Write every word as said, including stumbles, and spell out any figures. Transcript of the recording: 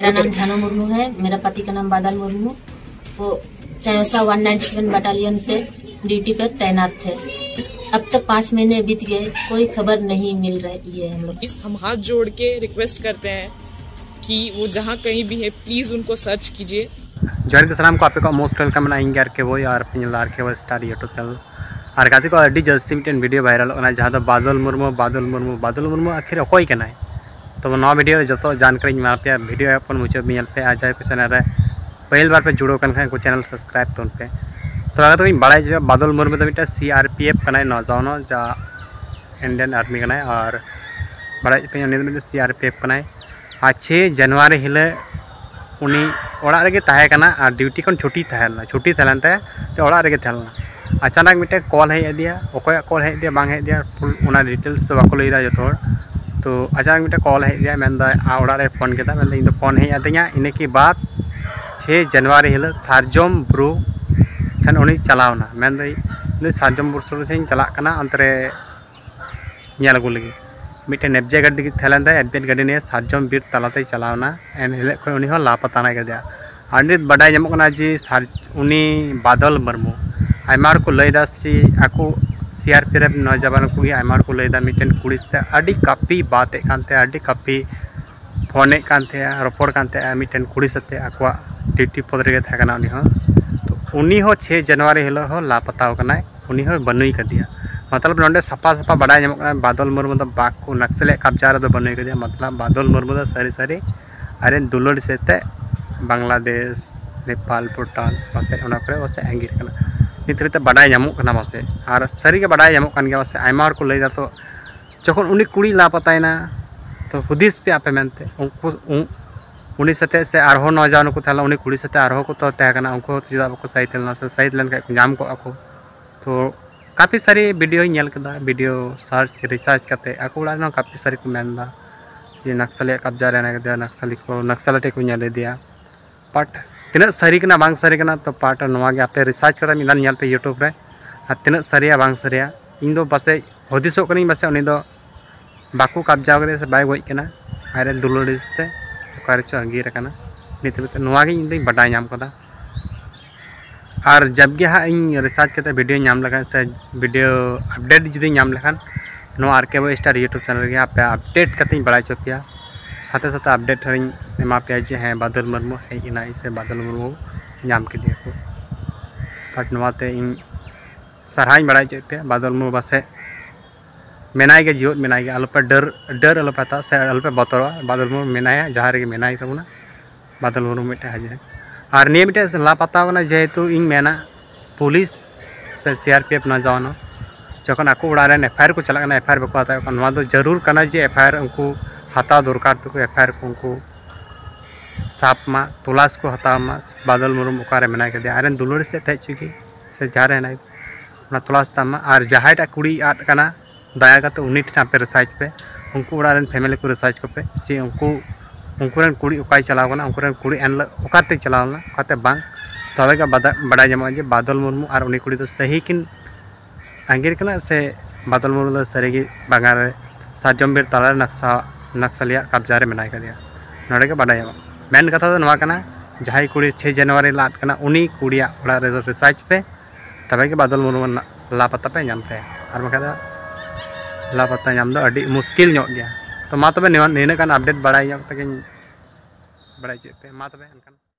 मेरा नाम झानो मुर्मू है। मेरा पति का नाम बादल मुर्मू। वो चायोसा वन नाइंटी सेवन बटालियन पे ड्यूटी पर तैनात थे। अब तक पाँच महीने बीत गए, कोई खबर नहीं मिल रही है हम लोग। हम हाथ जोड़ के रिक्वेस्ट करते हैं कि वो जहाँ कहीं भी है, प्लीज उनको सर्च कीजिए। ᱡᱚᱦᱟᱨ ᱜᱮ ᱥᱟᱱᱟᱢ ᱠᱚ, ᱟᱯᱮ ᱠᱚᱣᱟᱜ most welcome ᱢᱮᱱᱟᱜᱼᱟ ᱤᱧ ᱜᱮ ᱟᱨ ᱠᱮ ᱵᱳᱭ ᱟᱨ ᱯᱮ ᱧᱮᱞ ᱫᱟ ᱟᱨ ᱠᱮ ᱵᱳᱭ ᱥᱴᱟᱨ YouTube ᱪᱮᱱᱮᱞ᱾ ᱟᱨ ᱜᱟᱛᱮ ᱠᱚ, ᱟᱹᱰᱤ ᱡᱟᱹᱥᱛᱤ ᱢᱤᱫᱴᱮᱱ ᱵᱷᱤᱰᱤᱭᱳ ᱵᱷᱟᱭᱨᱟᱞᱚᱜ ᱠᱟᱱᱟ, ᱡᱟᱦᱟᱸ ᱫᱚ ᱵᱟᱫᱚᱞ ᱢᱩᱨᱢᱩ, ᱵᱟᱫᱚᱞ ᱢᱩᱨᱢᱩ, ᱵᱟᱫᱚᱞ ᱢᱩᱨᱢᱩ ᱟᱹᱠᱷᱤᱨ ᱚᱠᱚᱭ ᱠᱟᱱᱟᱭ? ᱛᱚᱵᱮ ᱱᱚᱣᱟ ᱵᱷᱤᱰᱤᱭᱳ ᱨᱮ ᱡᱚᱛᱚ ᱡᱟᱱᱠᱟᱨᱤᱧ ᱮᱢᱟ ᱯᱮᱭᱟ᱾ ᱵᱷᱤᱰᱤᱭᱳ ᱮᱦᱚᱵ ᱠᱷᱚᱱ ᱢᱩᱪᱟᱹᱫ ᱵᱤᱱ ᱧᱮᱞ ᱯᱮ᱾ ᱟᱨ ᱡᱟᱦᱟᱸᱭ ᱠᱚ ᱪᱮᱱᱮᱞ ᱨᱮ ᱯᱟᱹᱦᱤᱞ ᱵᱟᱨ ᱯᱮ ᱡᱩᱲᱟᱹᱣ ᱠᱟᱱ ᱠᱷᱟᱱ, ᱩᱱᱠᱩ ᱪᱮᱱᱮᱞ ᱥᱟᱵᱥᱠᱨᱟᱭᱤᱵ ᱛᱟᱵᱚᱱ ᱯᱮ᱾ ᱛᱚ ᱚᱱᱟ ᱠᱟᱛᱮ ᱵᱤᱱ ᱵᱟᱲᱟᱭ ᱦᱚᱪᱚᱭᱟ, ᱵᱟᱫᱚᱞ ᱢᱩᱨᱢᱩ ᱫᱚ ᱢᱤᱫᱴᱮᱱ ᱥᱤ ᱟᱨ ᱯᱤ ᱮᱯᱷ ᱠᱟᱱᱟᱭ, ᱱᱚᱣᱟ ᱡᱟᱦᱟᱸ ᱤᱱᱰᱤᱭᱟᱱ ᱟᱨᱢᱤ ᱠᱟᱱᱟᱭ᱾ ᱟᱨ ᱵᱟᱲᱟᱭ ᱦᱚᱪᱚ ᱯᱮᱭᱟ, ᱩᱱᱤ ᱫᱚ ᱢᱤᱫᱴᱮᱱ ᱥᱤ ᱟᱨ ᱯᱤ ᱮᱯᱷ ᱠᱟᱱᱟᱭ᱾ ᱟᱨ ᱪᱷᱮᱭ ᱡᱟᱱᱩᱣᱟᱨᱤ ᱦᱤᱞᱳᱜ ᱩᱱᱤ ᱚᱲᱟᱜ ᱨᱮᱜᱮ ᱛᱟᱦᱮᱸ ᱠᱟᱱᱟ ᱟᱨ ᱰᱤᱭᱩᱴᱤ ᱠᱷᱚᱱ ᱪᱷᱩᱴᱤ ᱛᱟᱦᱮᱸ ᱞᱮᱱᱟ, ᱪᱷᱩᱴᱤ ᱛᱟᱦᱮᱸ ᱞᱮᱱ ᱛᱟᱭᱟ, ᱛᱚ ᱚᱲᱟᱜ ᱨᱮᱜᱮ ᱛᱟᱦᱮᱸ ᱞᱮᱱᱟ᱾ ᱟᱪᱟᱱᱟᱠ ᱢᱤᱫᱴᱮᱱ ᱠᱚᱞ ᱦᱮᱡ ᱟᱫᱮᱭᱟ, ᱚᱠᱚᱭᱟᱜ ᱠᱚᱞ ᱦᱮᱡ ᱟᱫᱮᱭᱟ ᱵᱟᱝ ᱦᱮᱡ ᱟᱫᱮᱭᱟ, ᱯᱷᱩᱞ ᱚᱱᱟ ᱰᱤᱴᱮᱞᱥ ᱫᱚ ᱵᱟᱠᱚ ᱞᱟᱹᱭ ᱮᱫᱟ ᱡᱚᱛᱚ ᱦᱚᱲ᱾ ᱛᱚ ᱟᱪᱟᱱᱟᱠ ᱢᱤᱫᱴᱮᱱ ᱠᱚᱞ ᱦᱮᱡ ᱟᱫᱮᱭᱟ, ᱢᱮᱱᱫᱟ, ᱟᱨ ᱚᱲᱟᱜ ᱨᱮ ᱯᱷᱳᱱ ᱠᱮᱫᱟ, ᱢᱮᱱᱫᱟ, "ᱤᱧ ᱫᱚ ᱯᱷᱳᱱ ᱦᱮᱡ ᱟᱹᱫᱤᱧᱟ", ᱤᱱᱟᱹ ᱠᱤ ᱵᱟᱫ ᱪᱷᱮᱭ ᱡᱟᱱᱩᱣᱟᱨᱤ ᱦᱤᱞᱳᱜ ᱥᱟᱨᱡᱚᱢ ᱵᱩᱨᱩ ᱥᱮᱱ ᱩᱱᱤ ᱪᱟᱞᱟᱣ ᱮᱱᱟ᱾ ᱢᱮᱱᱫᱟᱹᱧ, "ᱤᱧ ᱫᱚ ᱥᱟᱨᱡᱚᱢ ᱵᱩᱨᱩ ᱥᱩᱨ ᱥᱮᱫ ᱤᱧ ᱪᱟᱞᱟᱜ ᱠᱟᱱᱟ, ᱚᱱᱛᱮ ᱨᱮ ᱧᱮᱞ ᱟᱹᱜᱩ ᱞᱟᱹᱜᱤᱫ᱾" ᱢᱤᱫᱴᱮᱱ ᱮᱯᱷ ᱡᱮ ᱜᱟᱹᱰᱤ ᱛᱟᱦᱮᱸ ᱞᱮᱱ ᱛᱟᱭᱟ, ᱮᱯᱷ ᱡᱮ ᱜᱟᱹᱰᱤ ᱱᱤᱭᱮ ᱥᱟᱨᱡᱚᱢ ᱵᱤᱨ ᱛᱟᱞᱟᱛᱮᱭ ᱪᱟᱞᱟᱣ ᱮᱱᱟ᱾ ᱮᱱ ᱦᱤᱞᱳᱜ ᱠᱷᱚᱱ ᱩᱱᱤ ᱦᱚᱸ ᱞᱟᱯᱟᱛᱟ ᱢᱮᱱᱟᱭ ᱠᱟᱫᱮᱭᱟ᱾ ᱟᱨ ᱱᱤᱛ ᱵᱟᱰᱟᱭ ᱧᱟᱢᱚᱜ ᱠᱟᱱᱟ ᱡᱮ ᱥᱟᱨ-, ᱩᱱᱤ ᱵᱟᱫᱚᱞ ᱢᱩᱨᱢᱩ, ᱟᱭᱢᱟ ᱦᱚᱲ ᱠᱚ ᱞᱟᱹᱭᱫᱟ ᱥᱮ ᱟᱠᱚ ᱥᱤ ᱟᱨ ᱯᱤ ᱮᱯᱷ ᱱᱚᱣᱡᱟᱵᱟᱱ ᱠᱚᱜᱮ, ᱟᱭᱢᱟ ᱦᱚᱲ ᱠᱚ ᱞᱟᱹᱭᱫᱟ ᱢᱤᱫᱴᱮᱱ ᱠᱩᱲᱤ ᱥᱟᱛᱮ ᱟᱹᱰᱤ ᱠᱟᱯᱷᱤ ᱵᱟᱛ ᱮᱫ ᱠᱟᱱ ᱛᱟᱦᱮᱸ, ᱟᱹᱰᱤ ᱠᱟᱯᱷᱤ ᱯᱷᱳᱱ ᱮᱫ ᱠᱟᱱ ᱛᱟᱦᱮᱸᱜᱼᱟ, ᱨᱚᱯᱚᱲ ᱠᱟᱱ ᱛᱟᱦᱮᱸᱜᱼᱟ ᱢᱤᱫᱴᱮᱱ ᱠᱩᱲᱤ ᱥᱟᱛᱮ, ᱟᱠᱚᱣᱟᱜ ᱰᱤᱭᱩᱴᱤ ᱯᱚᱫ ᱨᱮᱜᱮ ᱛᱟᱦᱮᱸ ᱠᱟᱱᱟ ᱩᱱᱤ ᱦᱚᱸ᱾ ᱛᱚ ᱩᱱᱤ ᱦᱚᱸ ᱪᱷᱮᱭ ᱡᱟᱱᱩᱣᱟᱨᱤ ᱦᱤᱞᱳᱜ ᱦᱚᱸ ᱞᱟᱯᱟᱛᱟᱣ ᱠᱟᱱᱟᱭ, ᱩᱱᱤ ᱦᱚᱸ ᱵᱟᱹᱱᱩᱭ ᱠᱟᱫᱮᱭᱟ᱾ ᱢᱚᱛᱞᱚᱵ ᱱᱚᱰᱮ ᱥᱟᱯᱷᱟ ᱥᱟᱯᱷᱟ ᱵᱟᱰᱟᱭ ᱧᱟᱢᱚᱜ ᱠᱟᱱᱟ ᱵᱟᱫᱚᱞ ᱢᱩᱨᱢᱩ ᱫᱚ ᱵᱟᱠᱚ, ᱱᱟᱠᱥᱟᱞᱤᱭᱟᱜ ᱠᱟᱵᱽᱡᱟ ᱨᱮᱫᱚ ᱵᱟᱹᱱᱩᱭ ᱠᱟᱫᱮᱭᱟ᱾ ᱢᱚᱛᱞᱚᱵ ᱵᱟᱫᱚᱞ ᱢᱩᱨᱢᱩ ᱫᱚ ᱥᱟᱹᱨᱤ ᱥᱟᱹᱨᱤ ᱟᱡᱨᱮᱱ ᱫᱩᱞᱟᱹᱲ ᱥᱮᱫ ᱛᱮ ᱵᱟᱝᱞᱟᱫᱮᱥ, ᱱᱮᱯᱟᱞ, ᱵᱷᱩᱴᱟᱱ ᱯᱟᱥᱮᱡ ᱚᱱᱟ ᱠᱚᱨᱮ ᱯᱟᱥᱮᱡ ᱟᱸᱜᱤᱨ ᱠᱟᱱᱟ᱾ ᱱᱤᱛ ᱦᱟᱹᱵᱤᱡ ᱛᱮ ᱵᱟᱰᱟᱭ ᱧᱟᱢᱚᱜ ᱠᱟᱱᱟ ᱯᱟᱥᱮᱡ, ᱟᱨ ᱥᱟᱹᱨᱤ ᱜᱮ ᱵᱟᱰᱟᱭ ᱧᱟᱢᱚᱜ ᱠᱟᱱ ᱜᱮᱭᱟ ᱯᱟᱥᱮᱡ᱾ ᱟᱭᱢᱟ ᱦᱚᱲ ᱠᱚ ᱞᱟᱹᱭ ᱫᱟ ᱛᱚ ᱡᱚᱠᱷᱚᱱ ᱩᱱᱤ ᱠᱩᱲᱤ ᱞᱟᱯᱟᱛᱟᱭᱮᱱᱟ, ᱛᱚ ᱦᱩᱫᱤᱥ ᱯᱮ ᱟᱯᱮ ᱢᱮᱱᱛᱮ, ᱩᱱᱠᱩ, ᱩᱱ-, ᱩᱱᱤ ᱥᱟᱛᱮ ᱥᱮ ᱟᱨᱦᱚᱸ ᱱᱚᱣᱟ ᱡᱟᱦᱟᱸ ᱱᱩᱠᱩ ᱛᱟᱦᱮᱸ ᱞᱮᱱᱟ, ᱩᱱᱤ ᱠᱩᱲᱤ ᱥᱟᱛᱮ ᱟᱨᱦᱚᱸ ᱠᱚ ᱛᱚ ᱛᱟᱦᱮᱸ ᱠᱟᱱᱟ, ᱩᱱᱠᱩ ᱦᱚᱸ ᱪᱮᱫᱟᱜ ᱵᱟᱠᱚ ᱥᱟᱭᱤᱰ ᱞᱮᱱᱟ ᱥᱮ ᱥᱟᱭᱤᱰ ᱞᱮᱱᱠᱷᱟᱡ ᱠᱚ ᱧᱟᱢ ᱠᱚᱜᱼᱟ ᱠᱚ᱾ ᱛᱚ ᱠᱟᱯᱷᱤ ᱥᱟᱨᱤ ᱵᱷᱤᱰᱤᱭᱳᱧ ᱧᱮᱞ ᱠᱮᱫᱟ, ᱵᱷᱤᱰᱤᱭᱳ ᱥᱟᱨᱪ ᱨᱤᱥᱟᱨᱪ ᱠᱟᱛᱮ ᱟᱠᱚ ᱚᱲᱟᱜ ᱨᱮᱦᱚᱸ ᱠᱟᱯᱷᱤ ᱥᱟᱨᱤ ᱠᱚ ᱢᱮᱱ ᱮᱫᱟ ᱡᱮ ᱱᱟᱠᱥᱟᱞᱤᱭᱟᱜ ᱠᱟᱵᱽᱡᱟ ᱨᱮ ᱦᱮᱱᱟᱜ ᱠᱟᱫᱮᱭᱟ, ᱱᱟᱠᱥᱟᱞᱤ ᱠᱚ, ᱱᱟᱠᱥᱟᱞᱟᱴᱤ ᱠᱚ ᱧᱮᱞ ᱤᱫᱤᱭᱟ᱾ ᱯᱟᱴ ᱛᱤᱱᱟᱹᱜ ᱥᱟᱹᱨᱤ ᱠᱟᱱᱟ ᱵᱟᱝ ᱥᱟᱹᱨᱤ ᱠᱟᱱᱟ, ᱛᱚ ᱯᱟᱴ ᱱᱚᱣᱟ ᱜᱮ ᱟᱯᱮ ᱨᱤᱥᱟᱨᱪ ᱠᱟᱛᱮ ᱢᱤᱫ ᱫᱷᱟᱣ ᱧᱮᱞ ᱯᱮ YouTube ᱨᱮ, ᱟᱨ ᱛᱤᱱᱟᱹᱜ ᱥᱟᱹᱨᱤᱭᱟ ᱵᱟᱝ ᱥᱟᱹᱨᱤᱭᱟ᱾ ᱤᱧ ᱫᱚ ᱯᱟᱥᱮᱡ ᱦᱩᱫᱤᱥᱚᱜ ᱠᱟᱹᱱᱟᱹᱧ ᱯᱟᱥᱮᱡ ᱩᱱᱤ ᱫᱚ ᱵᱟᱠᱚ ᱠᱟᱵᱽᱡᱟᱣ ᱠᱟᱫᱮᱭᱟ ᱥᱮ ᱵᱟᱭ ᱜᱚᱡ ᱠᱟᱱᱟ, ᱟᱡᱨᱮᱱ ᱫᱩᱞᱟᱹᱲᱤᱭᱟᱹ ᱛᱮ᱾ ᱚᱠᱟ ᱨᱮᱪᱚ ᱟᱸᱜᱤᱨ ᱟᱠᱟᱱᱟ᱾ ᱱᱤᱛ ᱦᱟᱹᱵᱤᱡ ᱛᱮ ᱱᱚᱣᱟ ᱜᱮ ᱤᱧ ᱫᱚᱧ ᱵᱟᱰᱟᱭ ᱧᱟᱢ ᱠᱟᱫᱟ᱾ ᱟᱨ ᱡᱟᱵ ᱜᱮ ᱦᱟᱸᱜ ᱤᱧ ᱨᱤᱥᱟᱨᱪ ᱠᱟᱛᱮ ᱵᱷᱤᱰᱤᱭᱳ ᱧᱟᱢ ᱞᱮᱠᱷᱟᱱ ᱥᱮ ᱵᱷᱤᱰᱤᱭᱳ ᱟᱯᱰᱮᱴ ᱡᱩᱫᱤᱧ ᱧᱟᱢ ᱞᱮᱠᱷᱟᱱ, ᱱᱚᱣᱟ ᱟᱨ ᱠᱮ ᱵᱚᱭ ᱥᱴᱟᱨ YouTube ᱪᱮᱱᱮᱞ ᱨᱮᱜᱮ ᱟᱯᱮ ᱟᱯᱰᱮᱴ ᱠᱟᱛᱮᱧ ᱵᱟᱲᱟᱭ ᱦᱚᱪᱚ ᱯᱮᱭᱟ᱾ ᱥᱟᱛᱷᱮ ᱥᱟᱛᱷᱮ ᱟᱯᱰᱮᱴ ᱦᱚᱸᱧ ᱮᱢᱟ ᱯᱮᱭᱟ ᱡᱮ ᱦᱮᱸ, ᱵᱟᱫᱚᱞ ᱢᱩᱨᱢᱩ ᱦᱮᱡ ᱮᱱᱟᱭ ᱥᱮ ᱵᱟᱫᱚᱞ ᱢᱩᱨᱢᱩ ᱧᱟᱢ ᱠᱮᱫᱮᱭᱟ ᱠᱚ᱾ ᱵᱟᱴ ᱱᱚᱣᱟᱛᱮ ᱤᱧ ᱥᱟᱨᱦᱟᱣᱤᱧ ᱵᱟᱲᱟᱭ ᱦᱚᱪᱚᱭᱮᱫ ᱯᱮᱭᱟ᱾ ᱵᱟᱫᱚᱞ ᱢᱩᱨᱢᱩ ᱯᱟᱥᱮᱡ ᱢᱮᱱᱟᱭ ᱜᱮ, ᱡᱤᱣᱮᱫ ᱢᱮᱱᱟᱭ ᱜᱮ, ᱟᱞᱚᱯᱮ ᱰᱟᱹᱨ, ᱰᱟᱹᱨ ᱟᱞᱚᱯᱮ ᱦᱟᱛᱟᱣᱟ ᱥᱮ ᱟᱞᱚᱯᱮ ᱵᱚᱛᱚᱨᱚᱜᱼᱟ᱾ ᱵᱟᱫᱚᱞ ᱢᱩᱨᱢᱩ ᱢᱮᱱᱟᱭᱟ, ᱡᱟᱦᱟᱸ ᱨᱮᱜᱮ ᱢᱮᱱᱟᱭ ᱛᱟᱵᱚᱱᱟ᱾ ᱵᱟᱫᱚᱞ ᱢᱩᱨᱢᱩ ᱢᱤᱫᱴᱮᱱ ᱦᱟᱹᱡᱨᱤ᱾ ᱟᱨ ᱱᱤᱭᱟᱹ ᱢᱤᱫᱴᱮᱱ ᱞᱟᱯᱟᱛᱟ ᱠᱟᱱᱟ, ᱡᱮᱦᱮᱛᱩ ᱤᱧ ᱢᱮᱱᱟ ᱯᱩᱞᱤᱥ ᱥᱮ ᱥᱤ ᱟᱨ ᱯᱤ ᱮᱯᱷ ᱱᱚᱣᱟ ᱡᱟᱣᱟᱱ ᱦᱚᱸ ᱡᱚᱠᱷᱚᱱ ᱟᱠᱚ ᱚᱲᱟᱜ ᱨᱮᱱ ᱮᱯᱷ ᱟᱭ ᱟᱨ ᱠᱚ ᱪᱟᱞᱟᱜ ᱠᱟᱱᱟ, ᱮᱯᱷ ᱟᱭ ᱟᱨ ᱵᱟᱠᱚ ᱦᱟᱛᱟᱣᱮᱫ ᱠᱟᱱᱟ, ᱱᱚᱣᱟ ᱫᱚ ᱡᱟᱹᱨᱩᱲ ᱠᱟᱱᱟ ᱡᱮ ᱮᱯᱷ ᱟᱭ ᱟᱨ ᱩᱱᱠᱩ ᱦᱟᱛᱟᱣ ᱫᱚᱨᱠᱟᱨ ᱛᱟᱠᱚ, ᱮᱯᱷ ᱟᱭ ᱟᱨ ᱠᱚ ᱩᱱᱠᱩ ᱥᱟᱵ ᱢᱟ, ᱛᱚᱞᱟᱥ ᱠᱚ ᱦᱟᱛᱟᱣ ᱢᱟ, ᱵᱟᱫᱚᱞ ᱢᱩᱨᱢᱩ ᱚᱠᱟᱨᱮ ᱢᱮᱱᱟᱭ ᱠᱟᱫᱮᱭᱟ, ᱟᱡᱨᱮᱱ ᱫᱩᱞᱟᱹᱲ ᱥᱮᱫ ᱛᱟᱦᱮᱸ ᱦᱚᱪᱚ ᱜᱮ ᱥᱮ ᱡᱟᱦᱟᱸ ᱨᱮ ᱦᱮᱱᱟᱭ, ᱚᱱᱟ ᱛᱚᱞᱟᱥ ᱛᱟᱢ ᱢᱟ᱾ ᱟᱨ ᱡᱟᱦᱟᱸᱭᱴᱟᱜ ᱠᱩᱲᱤ ᱟᱫ ᱠᱟᱱᱟ, ᱫᱟᱭᱟ ᱠᱟᱛᱮ ᱩᱱᱤ ᱴᱷᱮᱱ ᱟᱯᱮ ᱨᱤᱥᱟᱨᱪ ᱯᱮ, ᱩᱱᱠᱩ ᱚᱲᱟᱜ ᱨᱮᱱ ᱯᱷᱮᱢᱮᱞᱤ ᱠᱚ ᱨᱤᱥᱟᱨᱪ ᱠᱚᱯᱮ ᱡᱮ ᱩᱱᱠᱩ, ᱩᱱᱠᱩ ᱨᱮᱱ ᱠᱩᱲᱤ ᱚᱠᱟᱭ ᱪᱟᱞᱟᱣ ᱠᱟᱱᱟ, ᱩᱱᱠᱩ ᱨᱮᱱ ᱠᱩᱲᱤ ᱮᱱᱦᱤᱞᱳᱜ ᱚᱠᱟᱛᱮ ᱪᱟᱞᱟᱣ ᱞᱮᱱᱟ, ᱚᱠᱟᱛᱮ ᱵᱟᱝ᱾ ᱛᱚᱵᱮ ᱜᱮ ᱵᱟᱫᱟ-, ᱵᱟᱰᱟᱭ ᱧᱟᱢᱚᱜᱼᱟ ᱡᱮ ᱵᱟᱫᱚᱞ ᱢᱩᱨᱢᱩ ᱟᱨ ᱩᱱᱤ ᱠᱩᱲᱤ ᱫᱚ ᱥᱟᱹᱦᱤ ᱠᱤᱱ ᱟᱸᱜᱤᱨ ᱠᱟᱱᱟ ᱥᱮ ᱵᱟᱫᱚᱞ ᱢᱩᱨᱢᱩ ᱫᱚ ᱥᱟᱹᱨᱤᱜᱮ ᱵᱟᱜᱟᱱ ᱨᱮ ᱥᱟᱨᱡᱚᱢ ᱵᱤᱨ ᱛᱟᱞᱟᱨᱮ ᱱᱟᱠᱥᱟ-, ᱱᱟᱠᱥᱟᱞᱤᱭᱟᱜ ᱠᱟᱵᱽᱡᱟ ᱨᱮ ᱢᱮᱱᱟᱭ ᱠᱟᱫᱮᱭᱟ᱾ ᱱᱚᱰᱮ ᱜᱮ ᱵᱟᱰᱟᱭ ᱧᱟᱢᱚᱜᱼᱟ᱾ ᱢᱮᱱ ᱠᱟᱛᱷᱟ ᱫᱚ ᱱᱚᱣᱟ ᱠᱟᱱᱟ, ᱡᱟᱦᱟᱸᱭ ᱠᱩᱲᱤ ᱪᱷᱮᱭ ᱡᱟᱱᱩᱣᱟᱨᱤ ᱞᱮ ᱟᱫ ᱠᱟᱱᱟ, ᱩᱱᱤ ᱠᱩᱲᱤᱭᱟᱜ ᱚᱲᱟᱜ ᱨᱮᱫᱚ ᱨᱤᱥᱟᱨᱪ ᱯᱮ, ᱛᱚᱵᱮ ᱜᱮ ᱵᱟᱫᱚᱞ ᱢᱩᱨᱢᱩ ᱨᱮᱱᱟᱜ ᱞᱟᱯᱟᱛᱟ ᱯᱮ ᱧᱟᱢ ᱛᱟᱭᱟ, ᱟᱨ ᱵᱟᱠᱷᱟᱡ ᱫᱚ ᱞᱟᱯᱟᱛᱟ ᱧᱟᱢ ᱫᱚ ᱟᱹᱰᱤ ᱢᱩᱥᱠᱤᱞ ᱧᱚᱜ ᱜᱮᱭᱟ᱾ ᱛᱚ ᱢᱟ ᱛᱚᱵᱮ ᱱᱤᱭᱟᱹ, ᱱᱤᱱᱟᱹᱜ ᱜᱟᱱ ᱟᱯᱰᱮᱴ ᱵᱟᱲᱟᱭ ᱧᱚᱜ ᱠᱟᱛᱮ ᱜᱤᱧ ᱵᱟᱲᱟᱭ ᱦᱚᱪᱚᱭᱮᱫ ᱯᱮ᱾ ᱢᱟ ᱛᱚᱵᱮ ᱮᱱᱠᱷᱟᱱ᱾